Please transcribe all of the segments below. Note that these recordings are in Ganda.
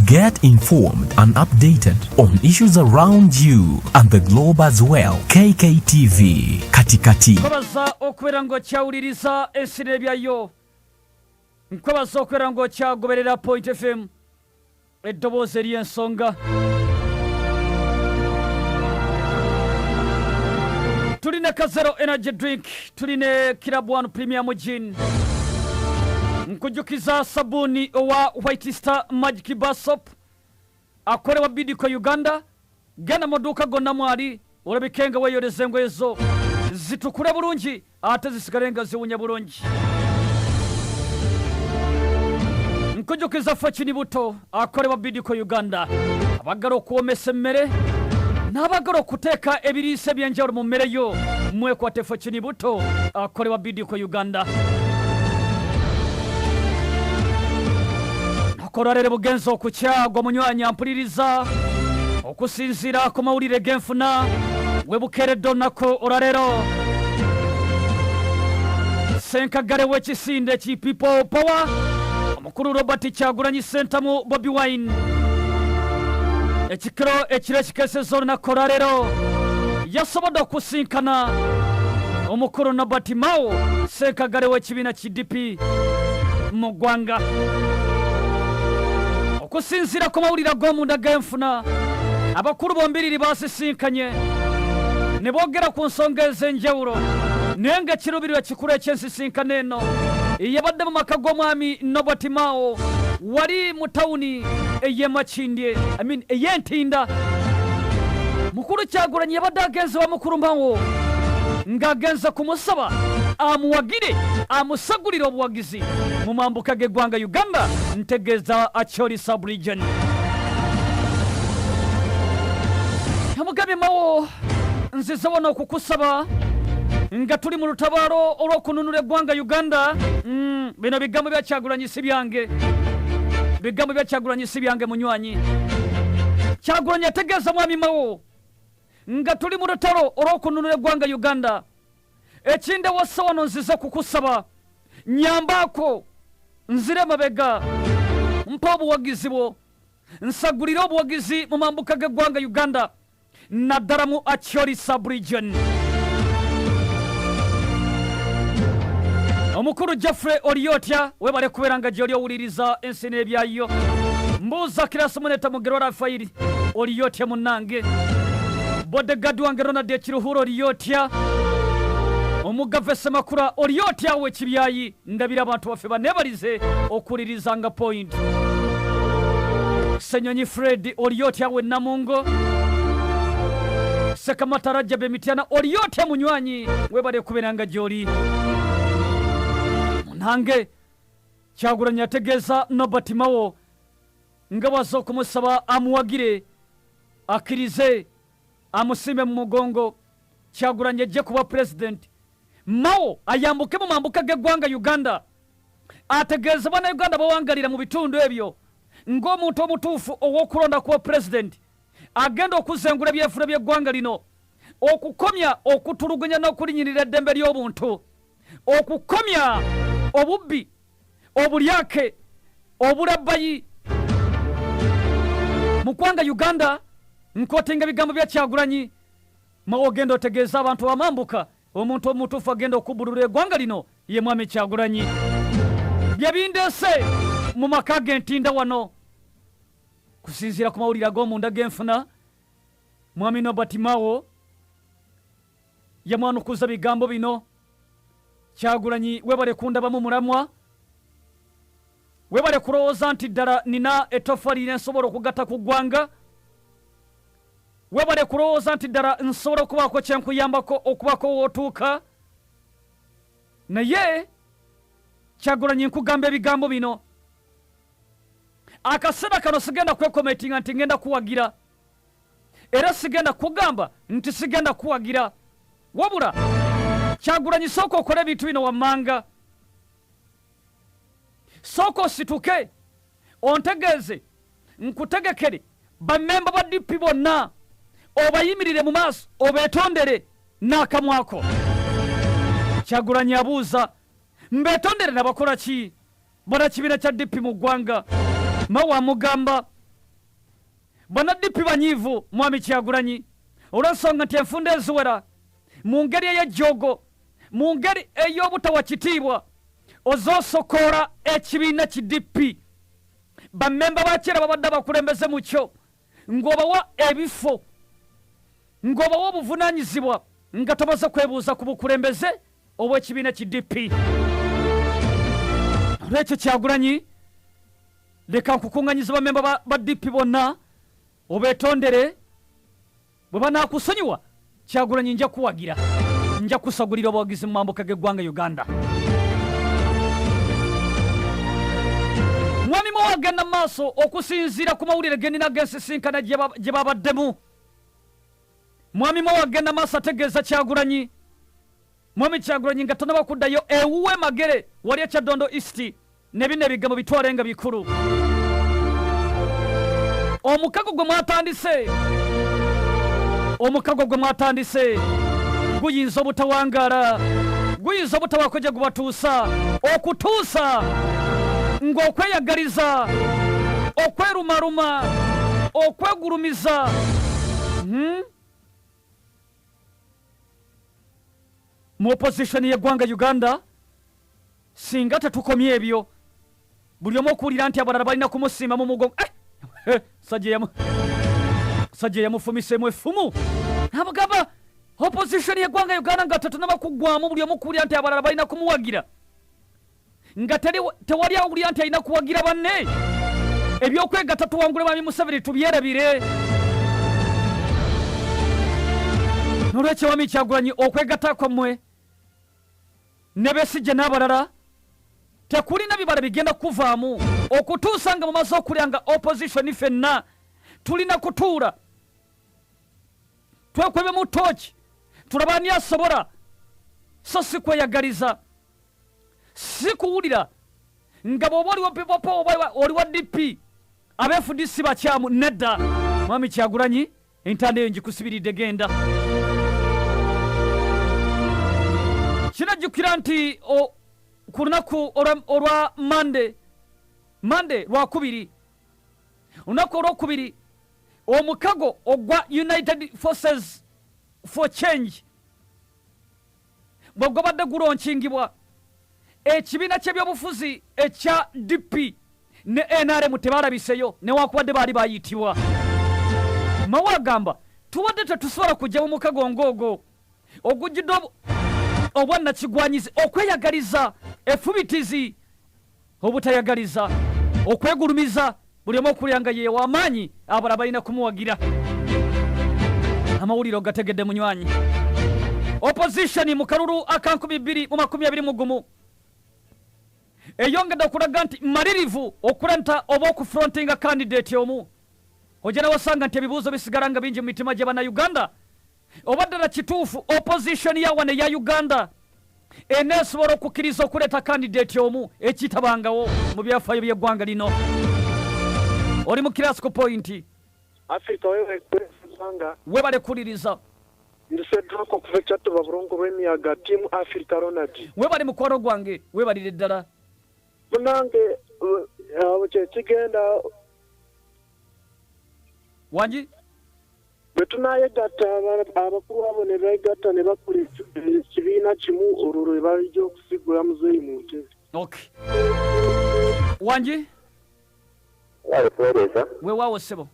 Get informed and updated on issues around you and the globe as well. KKTV Katikati. Nkwebaza okubeera ng'okyawuliriza ensi n'ebyayo. Nkwebaza okubeera ng'okyagoberera Point FM, eddoboozi ery'ensonga. Tulina Kazero Energy Drink, tulina Club One Premium Gin. Nkujukiza sabuni owa White Star Magic Bar Soap akolebwa Bidco Uganda. Genda mu maduuka gonna mwali olabike nga weeyoleza engoye zo zitukule bulungi ate zisigale nga ziwunya bulungi. Nkujukiza Fortune Buto akolebwa Bidco Uganda, abagala okuwomesa emmere n'abagala okuteeka ebiriisa eby'enjawulo mu mmere yo, mwekwate Fortune Buto akolebwa Bidco Uganda. Akolwaleero bugenza okukya gwa munywanyi ampuliriza okusinziira ku mawulire genfuna webukeeredde olunaku olwaleero. Ssenkagale w'ekisinde ki People Power omukulu Robert Kyagulanyi Ssentamu Bobi Wine ekikiro ekiro ekikeesezza olunaku olwaleero yasobodde okusinkana omukulu Norbert Mao ssenkagale w'ekibiina ki DP mu ggwanga. Okusinziira ku mawulire ag'omunda g'enfuna, abakulu bombiriri basisinkanye ne boogera ku nsonga ez'enjawulo, naye ng'ekiruubirirwa kikulu eky'ensisinkano eno yabadde mu maka g'omwami Norbert Mao wali mu tawuni ey'e Makindye, I mean ey'Entinda. Mukulu Kyagulanyi yabadde agenze wa mukulu Mao ng'agenze kumusaba amuwagire amusagulire obuwagizi mu mambuka g'eggwanga Uganda, ntegeeza Acholi sub-region. Yamugambye, Mao, nzize wano okukusaba nga tuli mu lutabaalo olw'okununula eggwanga Uganda. Bino bigambo bya Kyagulanyi si byange, bigambo bya Kyagulanyi si byange munywanyi. Kyagulanyi ategeeza mwami Mao nga tuli mu lutalo olw'okununula eggwanga Uganda, ekindewasa wano nzize kukusaba nyambaako nzire mabega, mpa obuwagizi bwo, nsagulire obuwagizi mu mambuka g'eggwanga Uganda, naddala mu Acholi sub-region. Omukulu Jeffrey Oliotya, webale kubeera nga gyoli owuliriza ensi n'ebyayo. Mbuuza Kirasimuneta Mugerwa Rafairi, Oliotya munnange. Bodeguard wange Ronald Ekiruhura, Oliotya. Omugave Semakula, Oliotya awo ekibyayi. Ndabira abantu baffe banebalize okuwuliriza nga Point. Senyonyi Fred, Oliotya we Namungo. Sekamata Rajab Emityana, Oliotya munywanyi, webale kubeera nga gyoli munange. Kyagulanyi ategeeza Norbert Mao nga bw'azze okumusaba amuwagire, akkirize amusimbe mu mugongo, Kyagulanyi ajje kuba pulezidenti, Mao ayambuke mu mambuka g'eggwanga Uganda, ategeeze bannayuganda bawangalira mu bitundu ebyo ng'omuntu omutuufu ow'okulonda kuba pulezidenti agenda okuzengula ebyenfuna by'eggwanga lino, okukomya okutulugunya n'okulinyirira eddembe ly'obuntu, okukomya obubbi, obulyake, obulabbayi mu ggwanga Uganda. Nkotinga ebigambo bya Kyagulanyi, Mao ogenda otegeeza abantu abamambuka omuntu omutuufu agenda okubbulula eggwanga lino ye mwami Kyagulanyi. Bye bindeese mu maka g'Entinda wano kusinziira ku mawulire ag'omunda g'enfuna, mwami Norbert Mao yamwanukuza bigambo bino: Kyagulanyi webale kundabamu mulamwa, webale kulowooza nti ddala nina ettoffaali lye nsobola okugatta ku ggwanga, webale kulowooza nti ddala nsobola okubaako kyenkuyambako okubaako wootuuka. Naye Kyagulanyi, nkugamba ebigambo bino, akaseera kano sigenda kwekometinga nti ngenda kuwagira, era sigenda kugamba nti sigenda kuwagira. Wabula Kyagulanyi, sooka okole ebintu bino wammanga, sooka osituke ontegeeze nkutegekere bammemba ba DP bonna, obayimirire mu maaso obeetondere n'akamwako. Kyagulanyi abuuza, mbeetondere nabakola ki bana kibiina kya DP mu ggwanga? Mao amugamba, Bana DP banyiivu Mwami Kyagulanyi olw'ensonga nti enfunda eziwera mu ngeri ey'ejjoogo, mu ngeri ey'obutawa kitiibwa, ozosokoola ekibiina ki DP, bammemba bakyera babadde abakulembeze mu kyo, ng'obawa ebifo, ng'obawa obuvunaanyizibwa nga tomaze kwebuuza ku bukulembeze obw'ekibiina ki DP. Olwekyo Kyagulanyi, leka nkukuŋŋanyiza bammemba ba DP bonna obeetondere. Bwe banaakusonyiwa Kyagulanyi, nja kuwagira, nja kusagulira obuwagizi mu mambuka g'eggwanga Uganda. Mwami Mao agenda mu maaso okusinziira ku mawulire genina g'ensisinkana gye babaddemu. Mwami Mao agenda maaso ategeeza Kyagulanyi, Mwami Kyagulanyi, nga tonaba kuddayo ewuwe Magere wali e Kyaddondo East, ne bino ebigambo bitwale nga bikulu. Omukago gwe mwatandise, omukago gwe mwatandise guyinza obutawangaala, guyinza obutabaako gye gubatuusa, okutuusa ng'okweyagaliza, okwerumaruma, okwegulumiza, Mu opposition y'eggwanga Uganda, singa tetukomye ebyo, buli omu okuwulira nti abalala balina kumusimba mu mugongo, sajja yamufumiseemu effumu namugamba opposition y'eggwanga Uganda nga tetunaba kuggwamu, buli omu kuwulira nti abalala balina kumuwagira, nga tewali awulira nti alina kuwagira banne. Ebyokwegatta tuwangule Mwami Museveni tubyerabire. Nolwekyo Mwami Kyagulanyi, okwegatta kwammwe ne Besigye n'abalala tekulina bibala bigenda kuvaamu okutuusa nga mumaze okulya nga opposition fenna tulina kutuula twekwebe mu tooki tulaba ani asobola, so si kweyagaliza, si kuwulira nga bw'oba oli wa People Power oba oli wa DP, aba FDC bakyamu. Nedda, Mwami Kyagulanyi, entanda eyo ngikusibiridde, genda. Kinajjukira nti ku lunaku olwa Mande, Mande Lwakubiri, olunaku olwokubiri, omukago ogwa United Forces for Change bwe gwabadde gulonkingibwa, ekibiina ky'ebyobufuzi ekya DP ne NRM tebalabiseyo newankubadde baali bayitibwa. Mao agamba tubadde tetusobola kujja mu mukago ng'ogwo ogujjudde obwannakigwanyizi, okweyagaliza, effubitizi, obutayagaliza, okwegulumiza, buli omu okulya nga ye w'amaanyi, abalala balina kumuwagira. Amawulire ogategedde munywanyi. Opposition mu kalulu aka 2021 eyongedde okulaga nti malirivu okulenta oba okufrontinga candidate omu. Ojja nawasanga nti ebibuuzo bisigala nga bingi mu mitima gya Bannayuganda, oba ddala kituufu opposition ya wano eya Uganda eneesobola okukkiriza okuleeta candidate omu, ekitabangawo mu byafaayo by'eggwanga lino. Oli mu Classical Point. Africa, wewe ggwanga. Webale kuwuliriza. Ndi Cedric okuva ekyattuba Bulongo lw'Emiyaga, Team Africa Ronald. Webale mukwano gwange, webalire ddala. Munange, abo kyekigenda. Wangi. Bwe tunayegatta, abakulu abo ne begatta ne bakola ekibiina kimu, olwo lwe balijja okusigula Muzeeyi mu ntebe. Okay, wangi. Wale kuweereza. Weewaawo ssebo.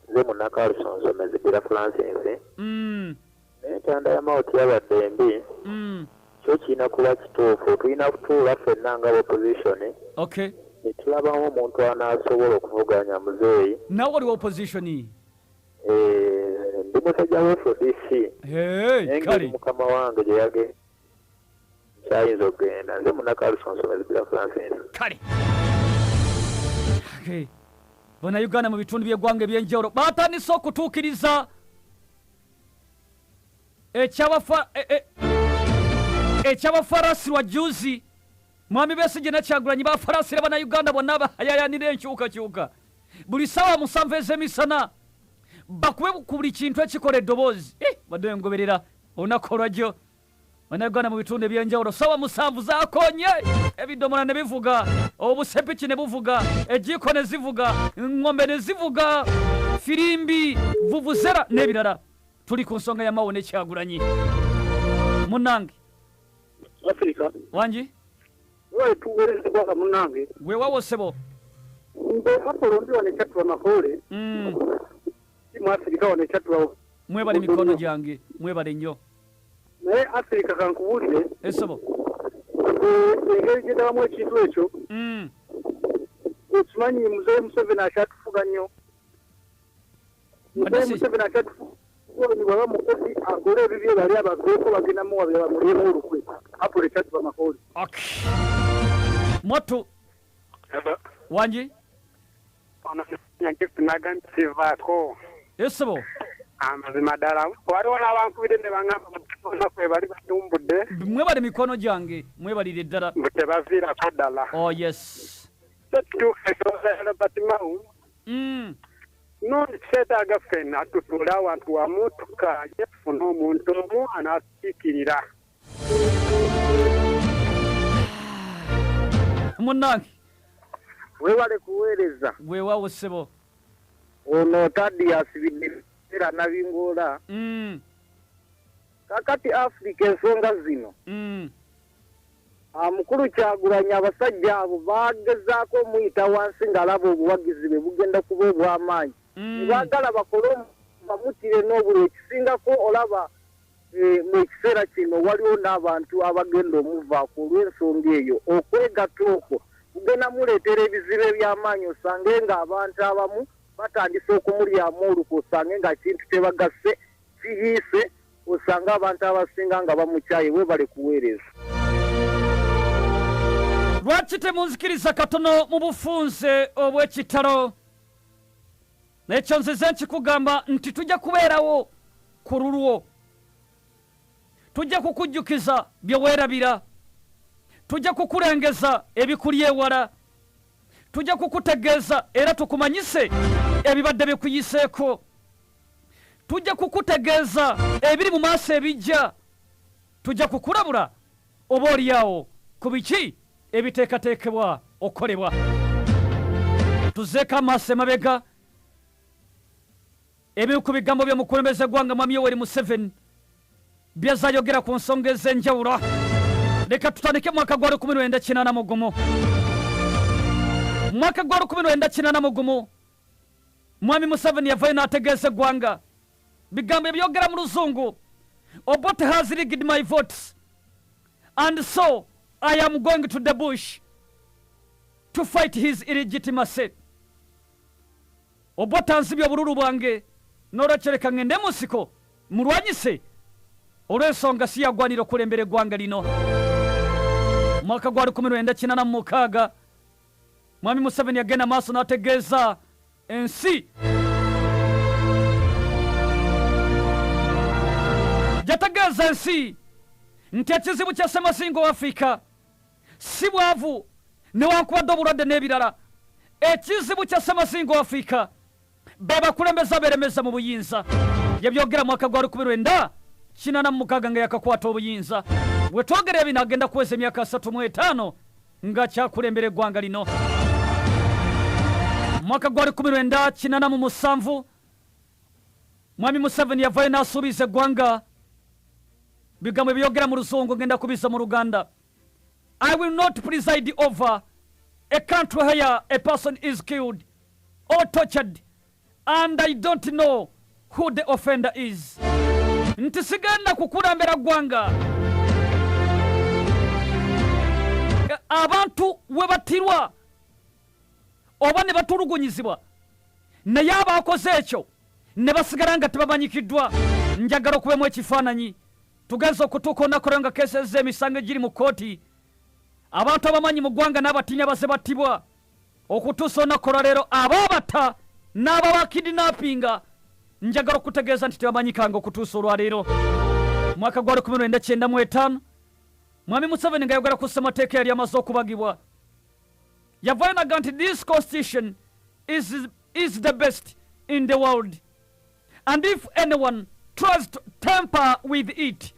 Nze Munnakalusonso Mezibira Francis. N'entanda ya Mao teyabadde mbi. Kyo kirina kuba kituufu. Tulina kutuula ffenna nga opposition ne tulabamu omuntu anaasobola okuvuganya Muzeeyi. Nawe oli wa opposition? Eh, ndi musajja wa FDC. Hey, Naye kale. ngeri mukama wange gye yagenda nkyayinza okugenda. Nze Munnakalusonso Mezibira Francis. Kale. Okay. Bannayuganda mu bitundu by'eggwanga eby'enjawulo batandise okutuukiriza ekyabafarasirwa juzi. Mwami Besigye ne Kyagulanyi bafarasira Bannayuganda bonna abayayanira enkyukakyuka buli ssaawa 7 ez'emisana bakube ku buli kintu ekikola eddoboozi. Badde ngoberera olunaku olwajjo, Bannayuganda mu bitundu eby'enjawulo ssaawa 7 zakonye ebidomola ne bivuga. Obusepiki ne buvuga, ejiiko ne zivuga, ngombe ne zivuga, firimbi, vuvuzera n'ebirala. Tuli ku nsonga ya Mao ne Kyagulanyi. Munnange. Africa. Wangi? Wewe tuweereza gwanga munnange. Weewawo ssebo. Nze Apollo ndi wano ekyattuba Makoole. Mu Africa wano ekyattuba. Mwebale mikono gyange, mwebale nnyo. Naye Africa kankubuulire. Essebo. Engeri gye ndabamu ekintu ekyo. Okimanyi Muzeeyi Museveni akyatufuga nnyo. Muzeeyi Museveni akyatufuga. Bw'aba mukozi agole ebibye bali abaveeko bagenda muwabira bamulyemu olukwe. Apollo ekyattuba Makoole. Okay. Mwattu. Wangi? Sivaako. Essebo. Amazima ddala waliwo n'abankubidde ne baŋŋamba olunaku bali batumbudde. Mwebale mikono gyange, mwebalire ddala. Mbu tebaviirako ddala. Oh yes. Kituufu endowooza ya Robert Mao. Nno kyetaaga ffenna tutuule awantu wamu tukaaye tufune omuntu omu anaatukiikirira. Munnange. Weewale kuweereza. Weewaawo ssebo. Ono Tadias Bidera Nabingoola. Kakati Africa ensonga zino. Mukulu Kyagulanyi abasajja abo bagezaako omuyita wansi ng'alaba obuwagizi bwe bugenda kuba obw'amaanyi. Baagala bakole bamutire n'obulwa ekisingako olaba mu kiseera kino waliwo n'abantu abagenda omuvaako olw'ensonga eyo. Okwegatta okwo kugenda muleetera ebizibu eby'amaanyi osange ng'abantu abamu batandise okumulyamu olukwe osange nga kintu tebagasse kiyiise osanga abantu abasinga nga bamukyaye. Weebale kuweereza. Lwaki temunzikiriza katono mu bufunze obw'ekitalo? Ekyo nzize nkikugamba nti tujja kubeerawo ku lulwo, tujja kukujjukiza bye weerabira, tujja kukulengeza ebikuli ewala, tujja kukutegeeza era tukumanyise ebibadde bikuyiseeko, tujja kukutegeeza ebiri mu maaso ebijja, tujja kukulabula oba oliawo ku biki ebiteekateekebwa okukolebwa. Tuzeeko amaaso emabega ebimu ku bigambo by'omukulembeze gwanga Mwami Yoweri Museveni byazayogera ku nsonga ez'enjawulo. Leka tutandike mwaka gwa 1981. Mwaka gwa 1981 Mwami Museveni yavayo n'ategeeza eggwanga bigambo ebyogera mu luzungu. Obote has rigged my votes and so I am going to the bush to fight his illegitimacy. Obote anzibye obululu bwange n'olwekyo leka ngende mu nsiko mulwanyise olw'ensonga si yagwanira okulembera eggwanga lino. Mwaka gwa 1986 Mwami Museveni yagenda maaso n'ategeeza ensi yategeeza ensi nti ekizibu kya Ssemazinga wa Afrika si bwavu newankubadde obulwadde n'ebirala. Ekizibu kya Ssemazinga wa Afrika be bakulembeza beeremeza mu buyinza. Yabyogera mwaka gwa 1986 nga yakakwata obuyinza. We twogera ebino agenda kuweza emyaka 35 nga kyakulembera eggwanga lino. Mwaka gwa 1987 Mwami Museveni yavayo n'asuubiza eggwanga bigambo ebyogera mu luzungu ngenda kubiza mu Luganda. I will not preside over a country where a person is killed or tortured and I don't know who the offender is. Nti sigenda kukulembera ggwanga abantu we batirwa oba ne batulugunyizibwa naye abakoze ekyo ne basigala nga tebamanyikiddwa. Njagala okubemu ekifaananyi tugenze okutuuka olunaku lwo nga keesezza emisango egiri mu kkooti abantu abamanyi mu ggwanga n'abatinya baze battibwa okutuusa olunaku olwaleero abaabata n'ababakidinapinga njagala okutegeeza nti tebamanyikanga okutuusa olwaleero. Mwaka gwa 1995 Mwami Museveni ng'ayogera ku ssemateeka yali amaze okubagibwa yavayo naga nti this constitution is the best in the world and if anyone tries to tamper with it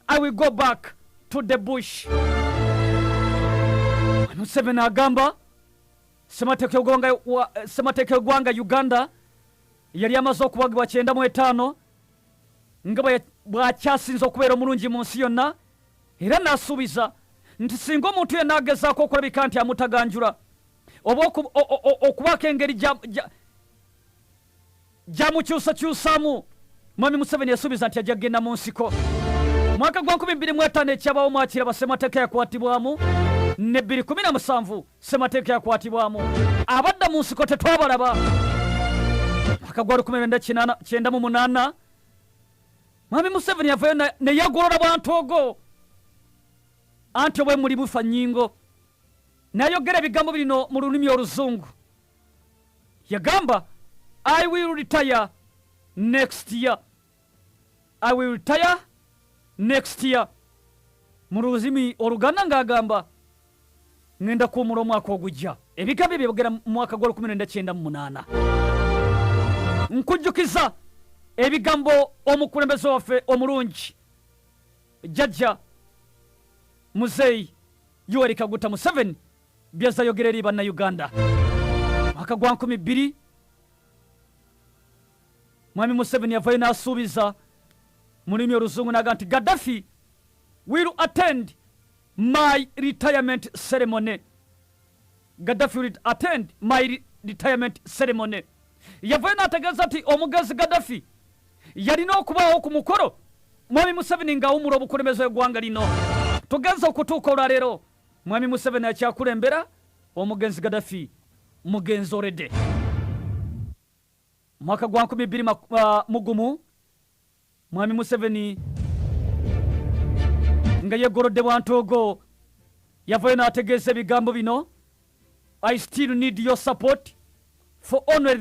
I will go back to the bush. Museveni agamba ssemateeka y'eggwanga Uganda yali amaze okubagibwa 95 nga bw'akyasinze okubeera omulungi mu nsi yonna, era n'asuubiza nti singa omuntu yenna agezaako okulabika nti amutaganjula oba okubaako engeri gyamukyusakyusamu, Mwami Museveni yasuubiza nti ajja kugenda mu nsiko. Mwaka gwa 2005 ekyabawo mwakiraba, ssemateeka yakwatibwamu, ne 2017 ssemateeka yakwatibwamu, abadda mu nsiko tetwabalaba. Mwaka gwa 1998 Mwami Museveni yavayo ne yagolola bwantoogo anti obwe muli bufa nnyingo, n'ayogera ebigambo bino mu lulimi Oluzungu. Yagamba, "I will retire next year, I will retire next year." Mu lulimi Oluganda ng'agamba, "Ŋŋenda kuwumula omwaka ogujja." Ebigambo ebyo byogera mu mwaka gwa 1998. Nkujjukiza ebigambo omukulembeze waffe omulungi, Jjajja Muzeeyi Yoweri Kaguta Museveni, byazayogera eri Bannayuganda. Mwaka gwa 2000 Mwami Museveni yavayo n'asuubiza mu lulimi Oluzungu n'agamba nti, "Gaddafi will attend my retirement ceremony, Gaddafi will attend my retirement ceremony." Yavayo n'ategeeza nti omugenzi Gaddafi yalina okubaawo ku mukolo Mwami Museveni ng'awumula obukulembeze bw'eggwanga lino. Tugenza okutuuka olwaleero, Mwami Museveni akyakulembera, omugenzi Gaddafi mugenzi already. Mwaka gwa 2001 Mwami Museveni nga yegolodde bwantoogo yavayo n'ategeeza ebigambo bino, "I still need your support for only